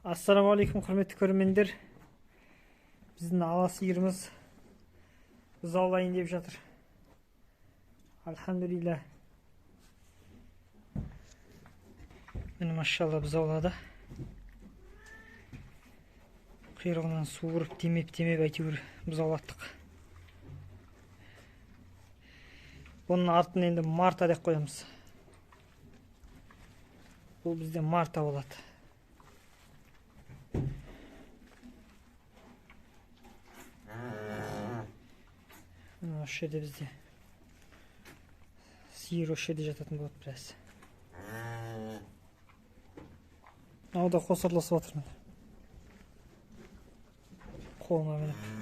Ассалаумағалейкум, құрметті көрермендер. Біздің ала сиырымыз бұзаулайын деп жатыр. Альхамдулилля. Міне, машалла, бұзаулады. Құйрығынан суырып, демеп-демеп әйтеуір бұзаулаттық. Бұның артын енді Марта деп қоямыз. Бұл бізде Марта болады. Мына осы жерде бізде сиыр осы жерде жататын болады біраз. Мынау да қосарласып жатыр міне. Қолына мініп.